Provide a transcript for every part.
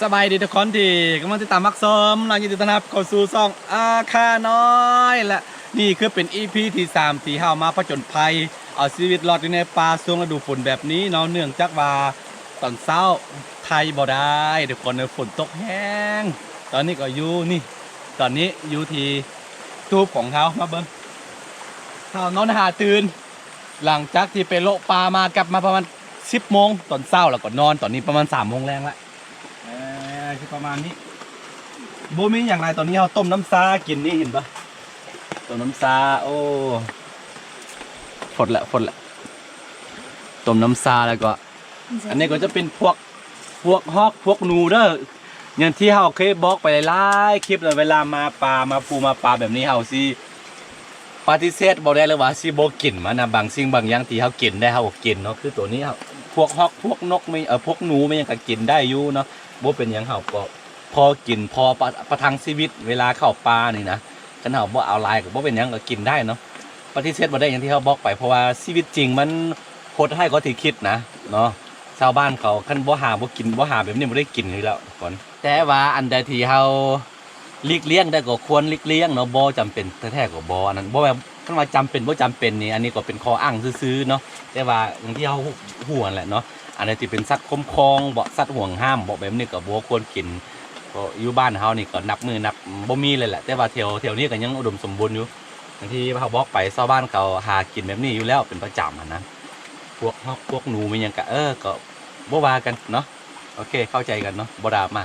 ສະບາຍດີທຸກຄົນທີ່ກຳລັງຕິດຕາມຮັບຊົມ ແລະ ຍິນດີຕ້ອນຮັບເຂົ້າສູ່ຊ່ອງອາຄານ້ອຍ ແລະ ນີ້ຄືເປັນອີພີທີສາມ ທີ່ເຮົາມາຜະຈົນໄພ ເອົາຊີວິດລອດຢູ່ໃນປ່າຊ່ວງລະດູຝົນແບບນີ້ເນາະ ເນື່ອງຈາກວ່າຕອນເຊົ້າໄທບໍ່ໄດ້ ທຸກຄົນເອີຍ ຝົນຕົກແຮງ. ຕອນນີ້ກໍຢູ່ນີ້ ຕອນນີ້ຢູ່ທີ່ຕູບຂອງເຮົາ ມາເບິ່ງ ເຮົານອນຫາຕື່ນ ຫຼັງຈາກທີ່ໄປເລາະປ່າມາ ກັບມາປະມານສິບໂມງຕອນເຊົ້າ ແລ້ວກໍນອນ ຕອນນີ້ປະມານສາມໂມງແລງລະ. ເອີ ຊິປະມານນີ້ ບໍ່ມີຫຍັງຫຼາຍ. ຕອນນີ້ເຮົາຕົ້ມນ້ຳຊາກິນນີ້ ເຫັນປະ? ຕົ້ມນ້ຳຊາ ໂອ້ ຟົດລະ ຟົດລະ ຕົ້ມນ້ຳຊາ ແລ້ວກໍ ອັນນີ້ກໍຈະເປັນພວກ ພວກຮອກ ພວກໜູເດີ. ຢ່າງທີ່ເຮົາເຄີຍບອກໄປຫຼາຍໆຄລິບແລ້ວ ເວລາມາປ່າ ມາພູມາປ່າແບບນີ້ ເຮົາຊິ ປະຕິເສດບໍ່ໄດ້ເລີຍວ່າຊິບໍ່ກິນມັນນະ. ບາງສິ່ງບາງຢ່າງທີ່ເຮົາກິນໄດ້ ເຮົາກໍກິນເນາະ ຄືໂຕນີ້ ເຮົາ ພວກຮອກ ພວກນົກ ມີ ເອີ ພວກໜູ ມີຫຍັງກໍກິນໄດ້ຢູ່ເນາະ ບໍ່ເປັນຫຍັງ. ເຮົາກໍພໍກິນ ພໍປະ ປະທັງຊີວິດເວລາເຂົ້າປ່ານີ້ນະ ຄັນເຮົາບໍ່ເອົາຫຼາຍກໍບໍ່ເປັນຫຍັງ ກໍກິນໄດ້ເນາະ ປະຕິເສດບໍ່ໄດ້. ຢ່າງທີ່ເຮົາບອກໄປ ເພາະວ່າຊີວິດຈິງມັນໂຫດຮ້າຍກວ່າທີ່ຄິດນະເນາະ. ຊາວບ້ານເຂົາ ຄັນບໍ່ຫາບໍ່ກິນ ບໍ່ຫາແບບນີ້ ບໍ່ໄດ້ກິນຢູ່ແລ້ວທຸກຄົນ. ແຕ່ວ່າອັນໃດທີ່ເຮົາ ຫຼີກລ່ຽງໄດ້ກໍຄວນຫຼີກລ່ຽງເນາະ ບໍ່ຈຳເປັນແທ້ໆກໍບໍ່ ອັນນັ້ນບໍ່ແມ່ນ ຄັນວ່າຈຳເປັນບໍ່ຈຳເປັນນີ້ ອັນນີ້ກໍເປັນຂໍ້ອ້າງຊື່ໆເນາະ. ແຕ່ວ່າຢ່າງທີ່ເຮົາຮູ້ຫັ້ນແຫຼະເນາະ ອັນໃດທີ່ເປັນສັດຄຸ້ມຄອງເບາະ ສັດຫວງຫ້າມເບາະ ແບບນີ້ກໍບໍ່ຄວນກິນ. ເພາະຢູ່ບ້ານເຮົານີ້ກໍນັບມື້ນັບ ບໍ່ມີເລີຍແຫຼະ ແຕ່ວ່າແຖວ ແຖວນີ້ກໍຍັງອຸດົມສົມບູນຢູ່. ຢ່າງທີ່ເຮົາບອກໄປ ຊາວບ້ານເຂົາຫາກິນແບບນີ້ຢູ່ແລ້ວເປັນປະຈຳຫັ້ນນະ ພວກຮອກ ພວກໜູ ມີຫຍັງກະ ເອີ ກໍບໍ່ວ່າກັນເນາະ. ໂອເຄ ເຂົ້າໃຈກັນເນາະ ບໍ່ດຣາມາ.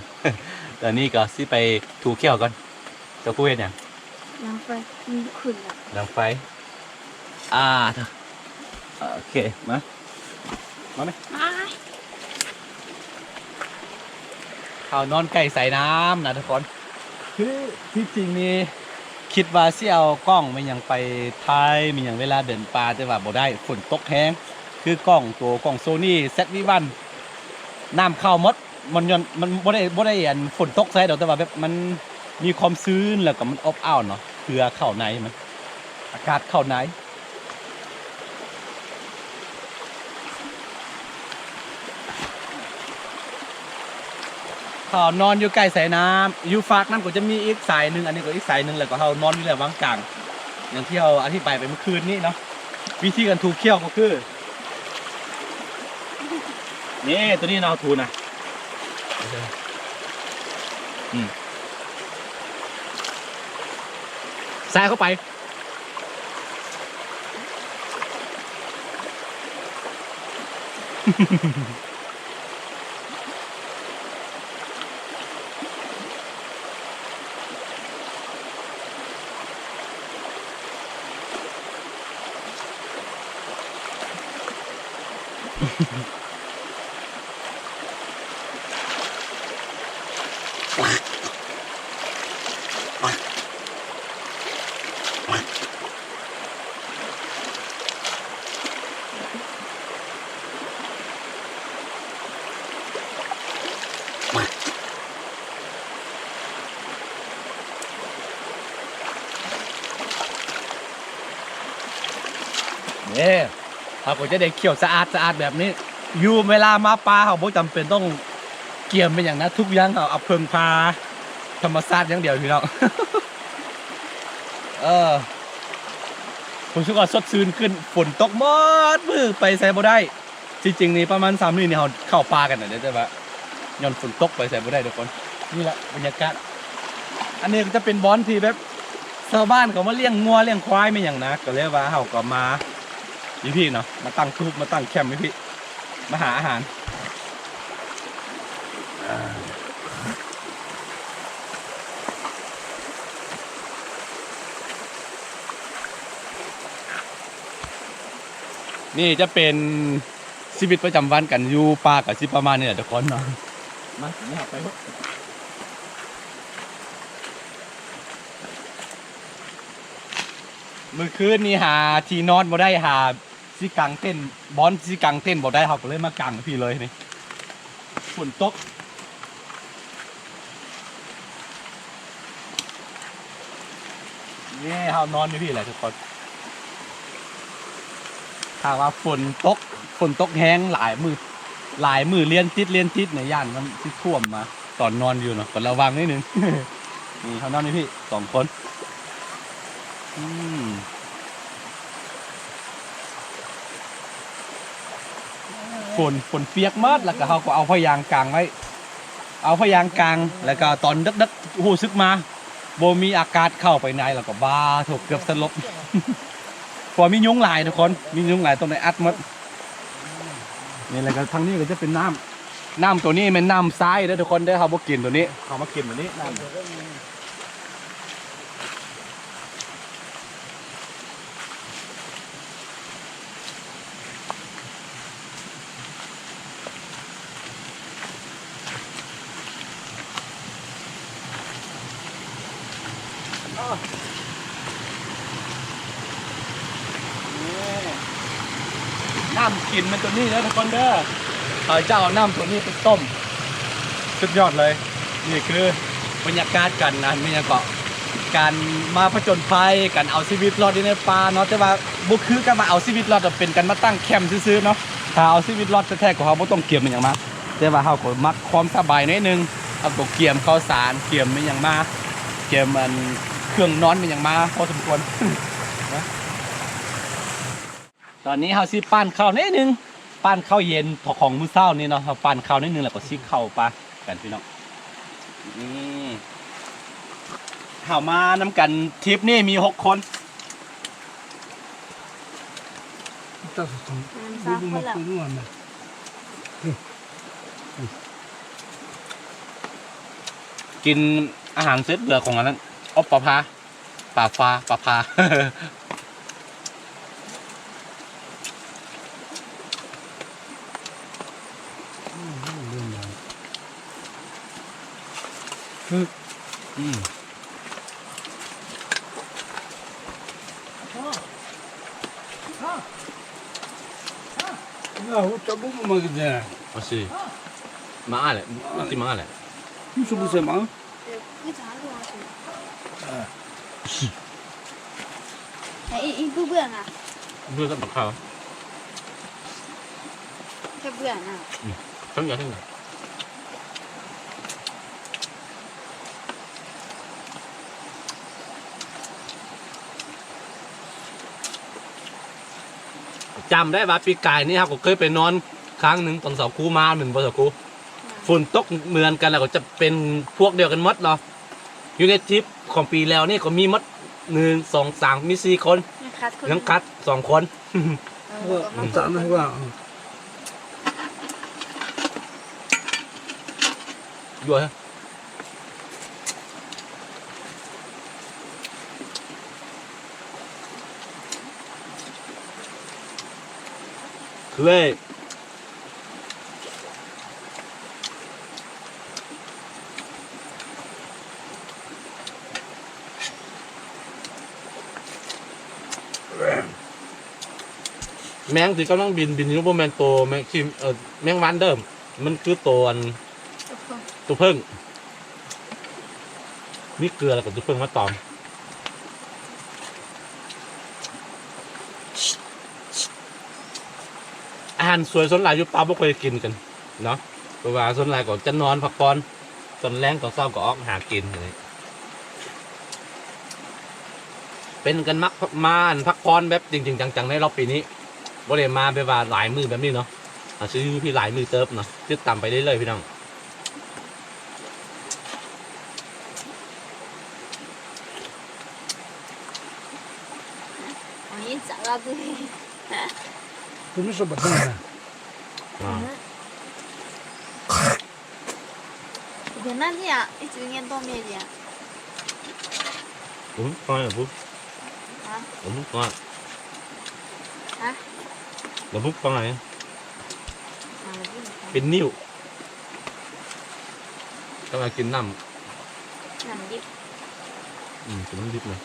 ຕອນນີ້ກໍຊິໄປຖູແຂ້ວກ່ອນ. ເຈົ້າຄູເຮັດຫຍັງ? ດັງໄຟ. ມັນຂຶ້ນລະ ດັງໄຟ. ອ່າ ໂອເຄ ມາ ມາແມະ ມາ. ເຮົານອນໃກ້ສາຍນ້ຳນະທຸກຄົນ. ຄືທີ່ຈິງນີ້ຄິດວ່າຊິເອົາກ້ອງແມ່ນຫຍັງໄປຖ່າຍແມ່ນຫຍັງເວລາເດີນປ່າ ແຕ່ວ່າບໍ່ໄດ້ ຝົນຕົກແຮງ. ຄືກ້ອງໂຕ ກ້ອງໂຊນີ ແຊັດວີວັນ ນ້ຳເຂົ້າໝົດ. ມັນຍ້ອນ ມັນບໍ່ໄດ້ ບໍ່ໄດ້ອັນຝົນຕົກໃສ່ດອກ ແຕ່ວ່າແບບມັນມີຄວາມຊື້ນ ແລ້ວກໍມັນອົບອ້າວເນາະ ເຫຼືອເຂົ້າໃນມັນ ອາກາດເຂົ້າໃນ. ເຮົານອນຢູ່ໃກ້ສາຍນ້ຳ ຢູ່ຟາກນັ້ນກໍຈະມີອີກສາຍໜຶ່ງ ອັນນີ້ກໍອີກສາຍໜຶ່ງ ແລ້ວກໍເຮົານອນຢູ່ລະຫວ່າງກາງ ຢ່າງທີ່ເຮົາອະທິບາຍໄປເມື່ອຄືນນີ້ເນາະ. ວິທີການຖູແຂ້ວກໍຄື ນີ້ ໂຕນີ້ເນາະ ຖູນະ ອືມ ໃສ່ເຂົ້າໄປ. ນີ້ ເຮົາກໍຈະໄດ້ຂຽວສະອາດໆແບບນີ້. ຢູ່ເວລາມາປ່າ ເຮົາບໍ່ຈຳເປັນຕ້ອງກຽມເປັນຫຍັງນະ ທຸກຢ່າງເຮົາເອົາເພິ່ງພາທຳມະຊາດຢ່າງດຽວ ພີ່ນ້ອງ. ເອີ ຮູ້ສຶກວ່າສົດຊື່ນຂຶ້ນ. ຝົນຕົກໝົດມື້ ໄປໃສບໍ່ໄດ້. ທີ່ຈິງນີ້ປະມານສາມມື້ນີ້ເຮົາເຂົ້າປ່າກັນນະເດ້ ແຕ່ວ່າຍ້ອນຝົນຕົກໄປໃສບໍ່ໄດ້ທຸກຄົນ. ນີ້ແຫຼະບັນຍາກາດ. ອັນນີ້ກໍຈະເປັນບ່ອນທີ່ແບບຊາວບ້ານເຂົາມາລ້ຽງງົວລ້ຽງຄວາຍແມ່ນຫຍັງນະ ກໍເລີຍວ່າເຮົາກໍມາຢູ່ພີ້ເນາະ ມາຕັ້ງຕູບ ມາຕັ້ງແຄມຢູ່ພີ້ ມາຫາອາຫານ. ນີ້ຈະເປັນຊີວິດປະຈຳວັນກັນຢູ່ປ່າ ກະຊິປະມານນີ້ແຫຼະທຸກຄົນເນາະ. ມາ ເຮົາໄປພຸ້ນ. ມື້ຄືນນີ້ຫາທີ່ນອນບໍ່ໄດ້ ຫາ ຊິກາງເຕັນ ບ່ອນຊິກາງເຕັນບໍ່ໄດ້ ເຮົາກໍເລີຍມາກາງຢູ່ພີ້ເລີຍນີ້. ຝົນຕົກ ນີ້ເຮົານອນຢູ່ພີ້ແຫຼະທຸກຄົນ. ຖ້າວ່າຝົນຕົກ ຝົນຕົກແຮງຫຼາຍມື້ ຫຼາຍມື້ລຽນຕິດ ລຽນຕິດນີ້ ຢ້ານມັນຊິຖ້ວມມາ. ຕອນນອນຢູ່ເນາະ ກໍລະວັງໜ້ອຍໜຶ່ງ. ນີ້ເຮົານອນຢູ່ພີ້ສອງຄົນ. ອືມ ຝົນ ຝົນປຽກໝົດ ແລ້ວກໍເຮົາກໍເອົາຜ້າຢາງກາງໄວ້ ເອົາຜ້າຢາງກາງ ແລ້ວກໍຕອນເດິກໆ ຮູ້ສຶກມາ ບໍ່ມີອາກາດເຂົ້າໄປໃນ ແລ້ວກໍບ້າໂທ້ ເກືອບສະຫຼົບ ເພາະວ່າມີຍຸງຫຼາຍທຸກຄົນ ມີຍຸງຫຼາຍ ຕ້ອງໄດ້ອັດໝົດ. ນີ້ແຫຼະ ກໍທາງນີ້ກໍຈະເປັນນ້ຳ ນ້ຳໂຕນີ້ແມ່ນນ້ຳຊາຍເດີທຸກຄົນເດີ ເຮົາບໍ່ກິນໂຕນີ້ ເຮົາມາກິນໂຕນີ້ ນ້ຳ ນີ້ ນ້ຳກິນແມ່ນໂຕນີ້ເດີທຸກຄົນເດີ ເຂົາເຈົ້າເອົານ້ຳໂຕນີ້ໄປຕົ້ມ ສຸດຍອດເລີຍ. ນີ້ຄືບັນຍາກາດການ ອັນ ແມ່ນຫຍັງເກາະ ການມາຜະຈົນໄພ ການເອົາຊີວິດລອດຢູ່ໃນປ່າເນາະ ແຕ່ວ່າບໍ່ຄືກັບວ່າເອົາຊີວິດລອດ ເປັນການມາຕັ້ງແຄມຊື່ໆເນາະ. ຖ້າເອົາຊີວິດລອດແທ້ໆ ກໍເຮົາບໍ່ຕ້ອງກຽມອີ່ຫຍັງມາ ແຕ່ວ່າເຮົາກໍມັກຄວາມສະບາຍໜ້ອຍໜຶ່ງ ເຮົາກໍກຽມເຂົ້າສານ ກຽມອີ່ຫຍັງມາ ກຽມ ອັນ ເຄື່ອງນອນອີ່ຫຍັງມາພໍສົມຄວນ. ຕອນນີ້ເຮົາຊິປັ້ນເຂົ້າໜ້ອຍໜຶ່ງ ປັ້ນເຂົ້າເຢັນຂອງມື້ເຊົ້ານີ້ເນາະ ເຮົາປັ້ນເຂົ້າໜ້ອຍໜຶ່ງ ແລ້ວກໍຊິເຂົ້າປ່າກັນພີ່ນ້ອງ. ນີ້ ເຮົາມານຳກັນ ທຣິບນີ້ມີຫົກຄົນ. ກິນອາຫານເສັດ ເຫຼືອຂອງອັນນັ້ນ ອົບປາພາ ປາຟ້າ ປາພາ. ອືມ ເບື່ອກັບບັກເຂົ້າ ແຄ່ເບື່ອນະ ອືມ ທັງຢ່າງທັງຢ່າງ. ຈຳໄດ້ວ່າປີກາຍນີ້ເຮົາກໍເຄີຍໄປນອນຄັ້ງໜຶ່ງຕອນເຊົ້າຄູມາແມ່ນບໍ່ ເຈົ້າຄູ? ແມ່ນ. ຝົນຕົກເໝືອນກັນ ແລ້ວກໍຈະເປັນພວກດຽວກັນໝົດເນາະ. ຢູ່ໃນທຣິບຂອງປີແລ້ວນີ້ກໍມີໝົດ ໜຶ່ງ ສອງ ສາມ ມີສີ່ຄົນ ຍັງຂາດຄົນ ຍັງຂາດສອງຄົນ. ເອີ ເອີ ເອີ ສາມ ຢູ່ ເລີຍ ແມງທີ່ກຳລັງບິນ ບິນຢູ່ ບໍ່ແມ່ນໂຕແມງທີ່ ເອີ ແມງວັນເດີ ມັນຄືໂຕອັນ ໂຕເຜິ້ງ ໂຕເຜິ້ງ ມີເກືອແລ້ວກໍໂຕເຜິ້ງມາຕອມ. ອາຫານສວນສ່ວນຫຼາຍຢູ່ປ່າບໍ່ຄ່ອຍໄດ້ກິນກັນເນາະ ເພາະວ່າສ່ວນຫຼາຍກໍຈະນອນພັກຜ່ອນ ຕອນແລງຕອນເຊົ້າກໍອອກຫາກິນ. ເປັນກັນມັກມາ ອັນ ພັກຜ່ອນແບບຈິງໆຈັງໆ ໃນລອບປີນີ້ ບໍ່ໄດ້ມາແບບວ່າຫຼາຍມື້ແບບນີ້ເນາະ. ອາ ຊິຢູ່ພີ້ຫຼາຍມື້ເຕີບເນາະ ຕິດຕາມໄປເລື້ອຍໆ ພີ່ນ້ອງ. ເປັນນິ້ວ ແຕ່ວ່າກິນນ້ຳ ນ້ຳດິບ ອືມ ກິນນ້ຳດິບນະ.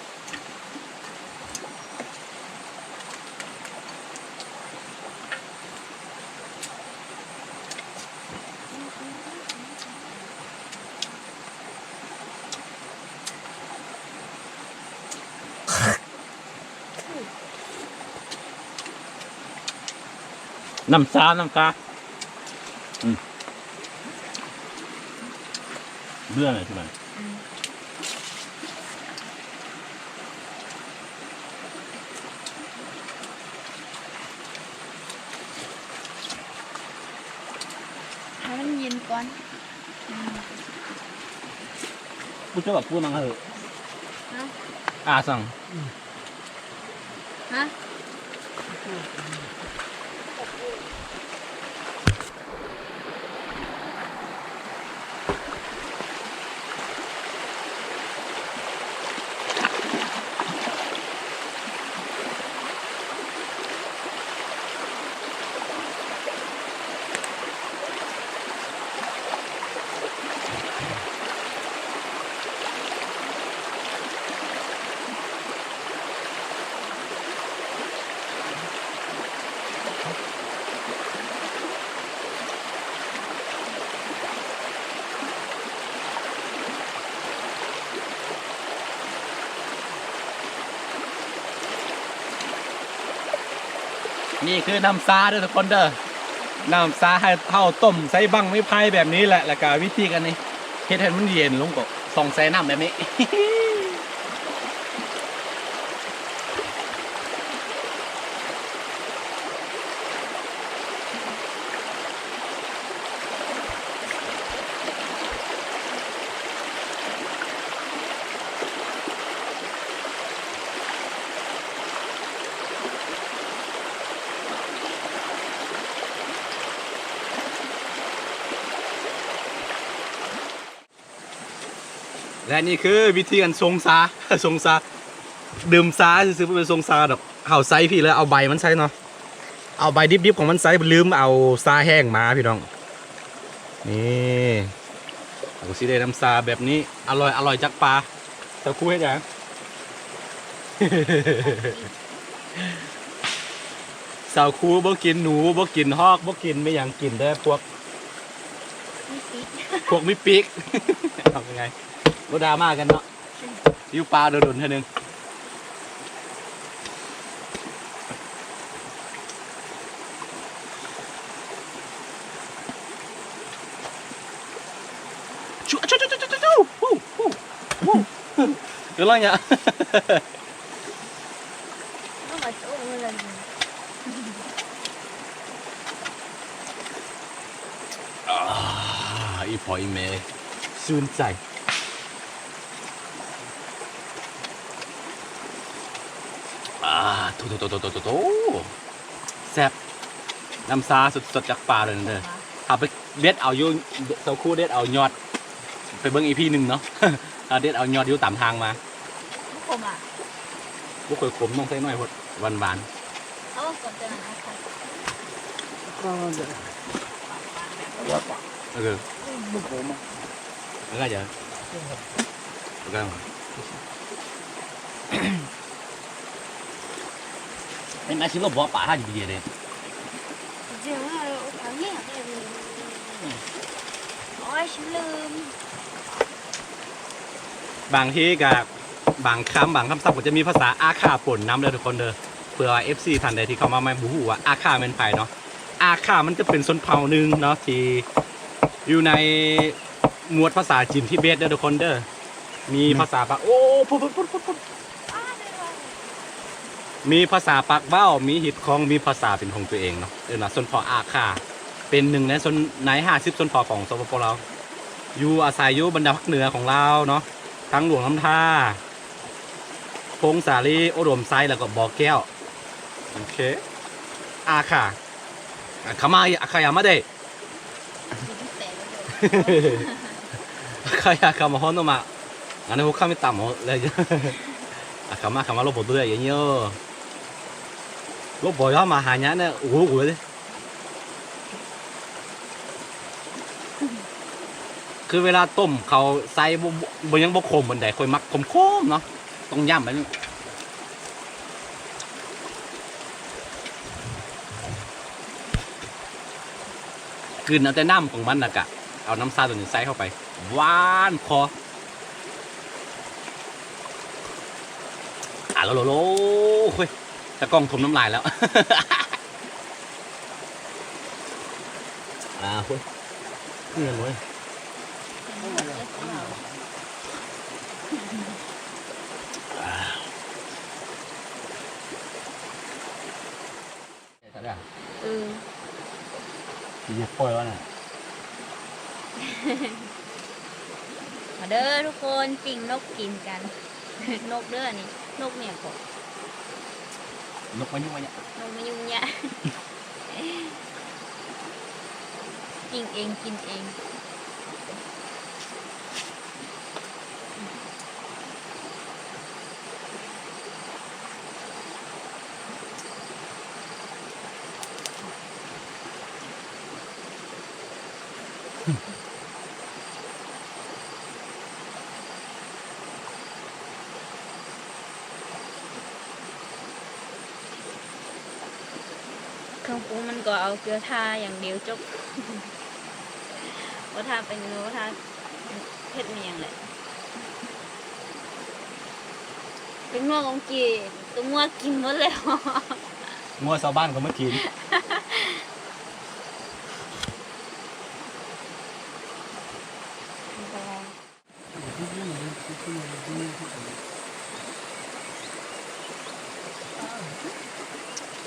ນ້ຳຊາ ນ້ຳຊາ ອືມ. ເລື່ອງໃດ໋ ອືມ ໃຫ້ມັນເຢັນກ່ອນ ອືມ ຜູ້ເຈົ້າກັບຜູ້ນາງເຮີ ຮະ ອາ ສັ່ງ ຮະ ນີ້ຄືນ້ຳຊາເດີທຸກຄົນເດີ ນ້ຳຊາໃຫ້ເຮົາຕົ້ມໃສ່ບັ້ງໄມ້ໄຜ່ແບບນີ້ແຫຼະ ແລ້ວກະວິທີການນີ້ ເຮັດໃຫ້ມັນເຢັນລົງ ກໍຊ່ອງແຊ່ນ້ຳແບບນີ້. ແລະນີ້ຄືວິທີການຊົງຊາ ຊົງຊາ ດື່ມຊາຊື່ໆ ບໍ່ແມ່ນຊົງຊາດອກ ເຮົາໃສ່ພີ້ແລ້ວເອົາໃບມັນໃສ່ເນາະ ເອົາໃບດິບໆຂອງມັນໃສ່ ລືມເອົາຊາແຫ້ງມາພີ່ນ້ອງ. ນີ້ ເຮົາກໍຊິໄດ້ນ້ຳຊາແບບນີ້ ອະລ່ອຍໆ ຈາກປ່າ. ສາວຄູເຮັດຫຍັງ? ສາວຄູບໍ່ກິນໜູ ບໍ່ກິນຮອກ ບໍ່ກິນແມ່ນຫຍັງ ກິນແຕ່ພວກ ມີປີກ ພວກມີປີກ ເອົາຍັງໄງ ບໍ່ດຣາມາກັນເນາະ ຢູ່ປ່າດົນໆ ເທື່ອໜຶ່ງ. ເປັນຫຍັງ? ອາ ອີ່ພໍ່ອີ່ແມ່ຊື່ນໃຈ. ອາ ໂທ້ໆໆໆ ແຊບ ນ້ຳຊາສົດໆ ຈາກປ່າເລີຍເດີ. ຖ້າໄປເດັດເອົາຢູ່ ສາວຄູເດັດເອົາຍອດ ໄປເບິ່ງອີພີໜຶ່ງເນາະ ຖ້າເດັດເອົາຍອດຢູ່ຕາມທາງມາ. ບໍ່ຂົມອະ? ບໍ່ຄ່ອຍຂົມ ນ້ອງໃສ່ໜ້ອຍໂພດ ຫວານໆ. ເອົາ ຂອບໃຈຫຼາຍໆ ເອີ ບໍ່ຂົມອະ? ເອີ ບໍ່ໄດ້ ເຫັນໄໝ ຊິລົບບໍ່ປາທ່ານດີເດ້. ບາງທີກະ ບາງຄຳ ບາງຄຳສັບກໍຈະມີພາສາອາຂ້າປົນນຳເດີທຸກຄົນເດີ. ເພື່ອວ່າເອັຟຊີທ່ານໃດທີ່ເຂົ້າມາໃໝ່ບໍ່ຮູ້ວ່າອາຂ້າແມ່ນໃຜເນາະ. ອາຂ້າມັນຈະເປັນຊົນເຜົ່າໜຶ່ງເນາະ ທີ່ຢູ່ໃນໝວດພາສາຈີນທິເບດເດີທຸກຄົນເດີ. ມີພາສາປາກ ໂອ້ ພຸ້ນໆໆ ມີພາສາປາກເວົ້າ ມີຮີດຄອງ ມີພາສາເປັນຂອງຕົວເອງເນາະ. ເອີ້ນວ່າຊົນເຜົ່າອາຂ້າ ເປັນໜຶ່ງໃນຊົນ ໃນຫ້າສິບຊົນເຜົ່າຂອງ ສປປ ລາວ ຢູ່ອາໄສຢູ່ບັນດາພາກເໜືອຂອງລາວເນາະ ທັງຫຼວງນ້ຳທາ ພົງສາລີ ອຸດົມໄຊ ແລ້ວກໍບໍ່ແກ້ວ. ໂອເຄ ອາຂ້າ ອາຂ້າມາ ອາຂ້າຢາມາເດ້. ອາຂ້າຢາມາ ອາຂ້າມາ ອາຂ້າມາ ລົບບໍ່ເລີຍ ໂຍ ລົບບໍ່ຍອມມາຫາຍານະ ໂອ້ໂຫ. ຄືເວລາຕົ້ມເຂົ້າໃສ່ ບໍ່ ບໍ່ ຍັງບໍ່ຂົມປານໃດ ຂ້ອຍມັກຂົມໆເນາະ ຕ້ອງຢ້ຳໄປ ກືນເອົາແຕ່ນ້ຳຂອງມັນ ແລ້ວກະເອົານ້ຳຊາຕົວນີ້ໃສ່ເຂົ້າໄປ ຫວານຄໍ. ອາໂລໂລໂລ ໂອ້ຍ ຕາກ້ອງຖົມນ້ຳລາຍແລ້ວ ອາ ໂອ້ຍ ນີ້ເຫັນບໍ່? ຊິເຮັດປ່ອຍວ່ານັ້ນ. ມາເດີທຸກຄົນ ປີ້ງນົກກິນກັນ. ນົກເດີອັນນີ້ ນົກຫຍັງເກາະ? ນົກມາຍຸງມາຍະ. ນົກມາຍຸງມາຍະ. ປີ້ງເອງກິນເອງ. ເຄື່ອງປຸງມັນກໍເອົາເກືອທາຢ່າງດຽວຈົບ. ບໍ່ທາແປ້ງນົວ ບໍ່ທາເຜັດ ມີຫຍັງແຫຼະ. ເປັນງົວຂອງກີ້ ຕົວງົວກິນໝົດແລ້ວ. ງົວຊາວບ້ານເຂົາມາກິນ.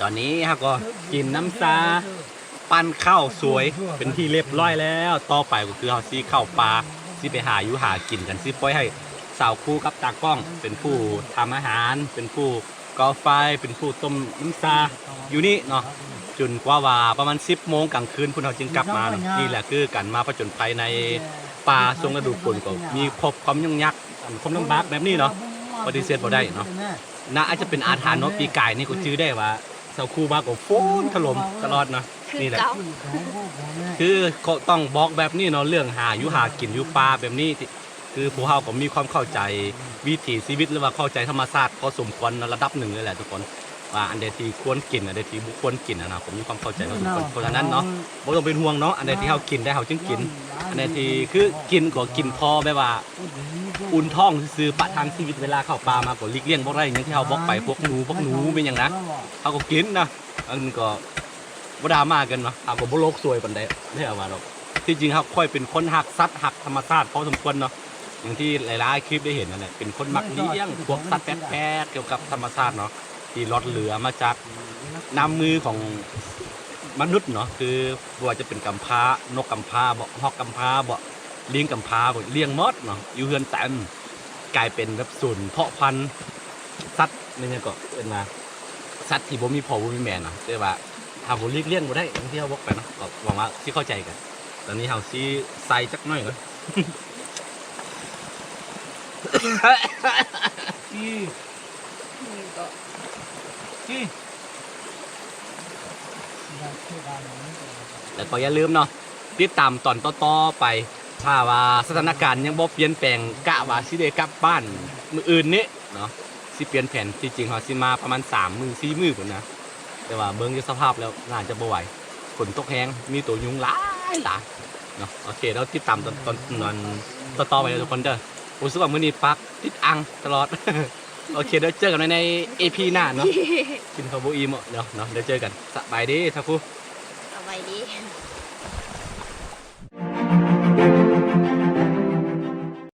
ຕອນນີ້ເຮົາກໍກິນນ້ຳຊາ ປັ້ນເຂົ້າສວຍເປັນທີ່ລຽບຮ້ອຍແລ້ວ. ຕໍ່ໄປກໍຄືເຮົາຊິເຂົ້າປ່າ ຊິໄປຫາຢູ່ຫາກິນກັນ ຊິປ່ອຍໃຫ້ສາວຄູກັບຕາກ້ອງເປັນຜູ້ທຳອາຫານ ເປັນຜູ້ກໍ່ໄຟ ເປັນຜູ້ຕົ້ມນ້ຳຊາຢູ່ນີ້ເນາະ ຈົນກວ່າວ່າປະມານສິບໂມງກາງຄືນພຸ້ນ ເຮົາຈຶ່ງກັບມາເນາະ. ນີ້ແຫຼະຄືການມາຜະຈົນໄພໃນປ່າຊ່ວງລະດູຝົນ ກໍມີພົບຄວາມຫຍຸ້ງຍາກ ຄວາມລຳບາກແບບນີ້ເນາະ ປະຕິເສດບໍ່ໄດ້ເນາະ. ໜ້າອາດຈະເປັນອາຖານເນາະ ປີກາຍນີ້ກໍຈື່ໄດ້ວ່າ ເຊົາຄູ່ມາກໍຝົນຖະຫຼົ່ມຕະຫຼອດເນາະ. ຄື ນີ້ແຫຼະ ເກົ່າ ຄືກໍຕ້ອງບອກແບບນີ້ເນາະ ເລື່ອງຫາຢູ່ຫາກິນຢູ່ປ່າແບບນີ້ ຄືພວກເຮົາກໍມີຄວາມເຂົ້າໃຈວິຖີຊີວິດ ຫຼືວ່າເຂົ້າໃຈທຳມະຊາດພໍສົມຄວນໃນລະດັບໜຶ່ງເລີຍແຫຼະທຸກຄົນ ວ່າອັນໃດທີ່ຄວນກິນ ອັນໃດທີ່ບໍ່ຄວນກິນນະ ກໍມີຄວາມເຂົ້າໃຈພໍສົມຄວນ. ເພາະສະນັ້ນເນາະ ບໍ່ຕ້ອງເປັນຫ່ວງເນາະ ອັນໃດທີ່ເຮົາກິນໄດ້ເຮົາຈຶ່ງກິນ ອັນໃດທີ່ ຄືກິນກໍກິນພໍແບບວ່າ ອຸ່ນທ້ອງຊື່ໆ ປະທັງຊີວິດເວລາເຂົ້າປ່າມາກໍຫຼີກລ່ຽງບໍ່ໄດ້ ຢ່າງທີ່ເຮົາບອກໄປ ພວກໜູ ພວກໜູແມ່ນຫຍັງນະ ເຮົາກໍກິນນະ. ອັນນີ້ກໍບໍ່ດຣາມາກັນເນາະ ເຮົາກໍບໍ່ໂລກສວຍປານໃດ ແທ້ວ່າດອກ. ທີ່ຈິງເຮົາ ຂ້ອຍເປັນຄົນຮັກສັດ ຮັກທຳມະຊາດພໍສົມຄວນເນາະ ຢ່າງທີ່ຫຼາຍໆຄລິບໄດ້ເຫັນນັ້ນແຫຼະ ເປັນຄົນມັກລ້ຽງພວກສັດແປກໆ ກ່ຽວກັບທຳມະຊາດເນາະ ທີ່ລອດເຫຼືອມາຈາກນ້ຳມືຂອງມະນຸດເນາະ ຄືບໍ່ວ່າຈະເປັນກຳພ້າ ນົກກຳພ້າບໍ ຮອກກຳພ້າບໍ ລີງກຳພ້າບໍ ລ້ຽງໝົດເນາະ ຢູ່ເຮືອນເຕັມ ກາຍເປັນແບບສູນເພາະພັນສັດ ແມ່ນຫຍັງເກາະ ເອີ້ນວ່າສັດທີ່ບໍ່ມີພໍ່ບໍ່ມີແມ່ເນາະ. ແຕ່ວ່າເຮົາກໍຫຼີກລ່ຽງບໍ່ໄດ້ ຢ່າງທີ່ເຮົາບອກໄປເນາະ ກໍຫວັງວ່າຊິເຂົ້າໃຈກັນ. ຕອນນີ້ເຮົາຊິໃສ່ຈັກໜ້ອຍກ່ອນ ນີ້ເກາະ ແລ້ວກໍຢ່າລືມເນາະ ຕິດຕາມຕອນຕໍ່ໆໄປ ຖ້າວ່າສະຖານະການຍັງບໍ່ປ່ຽນແປງ ກະວ່າຊິໄດ້ກັບບ້ານມື້ອື່ນນີ້ເນາະ ຊິປ່ຽນແຜນ. ທີ່ຈິງເຮົາຊິມາປະມານສາມມື້ສີ່ມື້ພຸ້ນນະ ແຕ່ວ່າເບິ່ງຢູ່ສະພາບແລ້ວໜ້າຈະບໍ່ໄຫວ ຝົນຕົກແຮງ ມີໂຕຍຸງຫຼາຍໆເນາະ. ໂອເຄ ແລ້ວຕິດຕາມຕອນ ຕອນ ຕອນຕໍ່ໆໄປເດີທຸກຄົນເດີ. ຮູ້ສຶກວ່າມື້ນີ້ປາກຕິດອ່າງຕະຫຼອດ. ໂອເຄ ແລ້ວເຈີກັນໃນ ໃນອີພີໜ້າເນາະ. ກິນເຂົ້າບໍ່ອີ່ມເນາະ ແລ້ວເຈີກັນ. ສະບາຍດີ ສາວຄູ. ສະບາຍດີ.